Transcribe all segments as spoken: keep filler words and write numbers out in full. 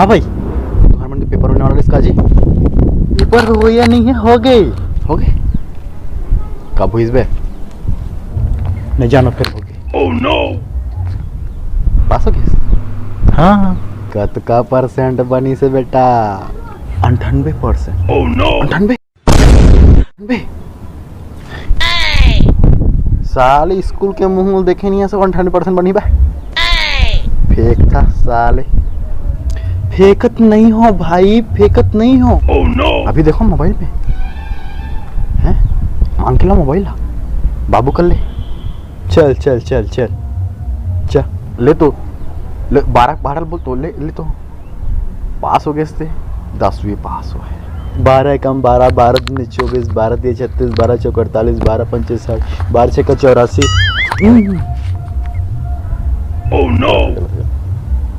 हाँ भाई, तुम्हारे मन के पेपर होने वाला इसका जी। पेपर हो या नहीं है, हो गए। हो गए? कब हुई बे? नहीं जानो, फिर हो गए। Oh no! पास हो गए? हाँ, हाँ। कतका परसेंट बनी से बेटा? अंठानबे परसेंट। Oh no! अंठानबे? बे। साले स्कूल के मुंह देखे नहीं है, सब अंठानबे परसेंट बनी बा। फेंक था साले। फेंकत नहीं हो भाई, फेंकत नहीं हो। Oh no! अभी देखो मोबाइल पे। हैं? मांग के ला मोबाइल ला। बाबू कर ले। चल, चल, चल, चल। चल। ले तो। ले, बारह, बारह बोल तो, ले, ले तो। पास हो गए थे, दसवीं पास हुआ है। बारह एकम बारह, बारह दूनी चौबीस, बारह तिया छत्तीस, बारह चौक अड़तालीस, बारह पंचे साठ, बारह छक्का चौरासी। हम्म। Oh no!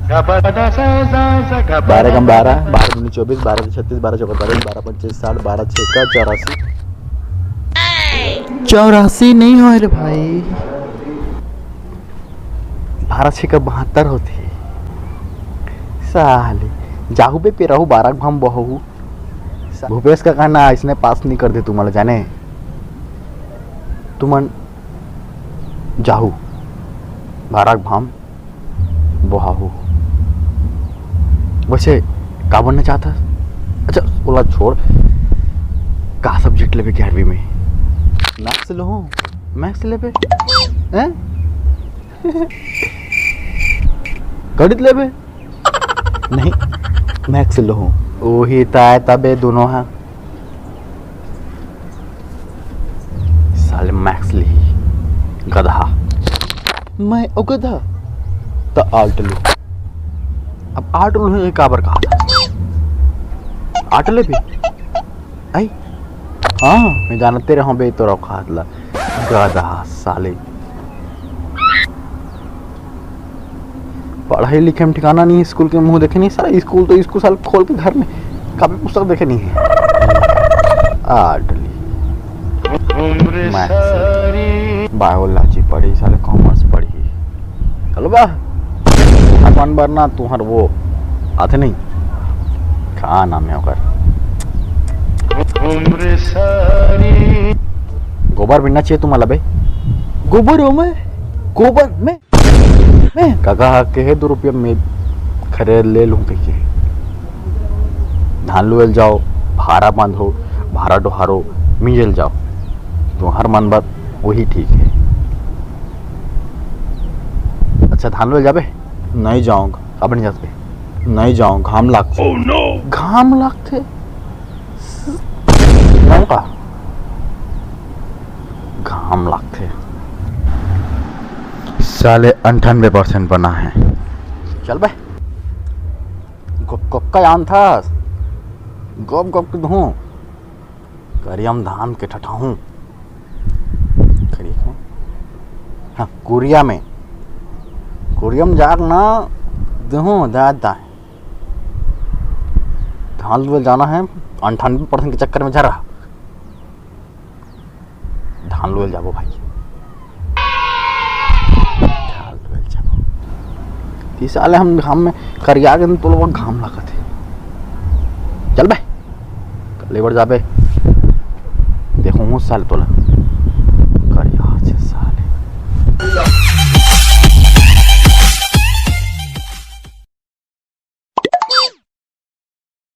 बारह एकम बारह, बारह दूनी चौबीस, बारह तिया छत्तीस, बारह चौक अड़तालीस, बारह पंचे साठ, बारह छक्का चौरासी। चौरासी नहीं हो रे भाई, बारह छक्का बहत्तर होते। साले, जाहू बे पेराहू, बारह घाम बहू। भूपेश का कहना, इसने पास नहीं कर दे तुम्हारा, जाने तुमन जाहू, बारह घाम बहाहू। वैसे का बनना चाहता? अच्छा, ओला छोड़, का सब्जेक्ट लेबे ग्यारहवीं में? मैथ्स लो, मैथ्स लेबे? हैं? गणित लेबे? नहीं, मैथ्स लो। ओही ताय तबे दोनों हा। साले मैथ्स ली, गधा। मैं ओ गधा, त आर्ट लू। अब आर्ट लू, ये काबर कहा था? आर्ट ले भी? आई? हाँ, मैं जानते रहो बे तोर औकात ला। गधा साले। पढ़ाई लिखे में ठिकाना नहीं, स्कूल के मुंह देखे नहीं, साला स्कूल तो स्कूल साल खोल के घर में कापी पुस्तक देखे नहीं है। आर्ट ली। मैथ्स, बायोलॉजी पढ़ी, साले कॉमर्स पढ़ी। चलो बा, अपन बर ना तुहर वो आथे नहीं, का नाम है ओकर? गोबर मिलना चाहिए तुम्हारा बे। गोबर हो मैं? गोबर में? मैं? काका हा कहे दो रुपया में खरीद ले लूँ कहिके। धान लुएल जाओ, भारा बांधो, भारा डोहारो, मिंजेल जाओ। तुम्हार मन बात वही ठीक है। अच्छा, धान लुएल जाबे? नहीं जाऊँगा। अब नहीं जाते। नहीं जाऊँ, घाम लागथे। Oh no! घाम लागथे? नाम का? घाम लागथे। साले अंठानबे परसेंट बना है। चल बे। गप गप का आन था। गप गप के धुआं। करिया में धान के ठठाहूँ। करिया में? हाँ, कुरिया में। कुरिया में जाग ना देहूँ, दादा। धान लुए जाना है, अंठानबे परसेंट के चक्कर में जा रहा। धान लुए जाबो भाई। धान लुए जाबो। ती साले हम घाम में करिया के तो लोग घाम लागत है। चल बे। कल्ले बर जाबे। देखो हूँ साले तोला।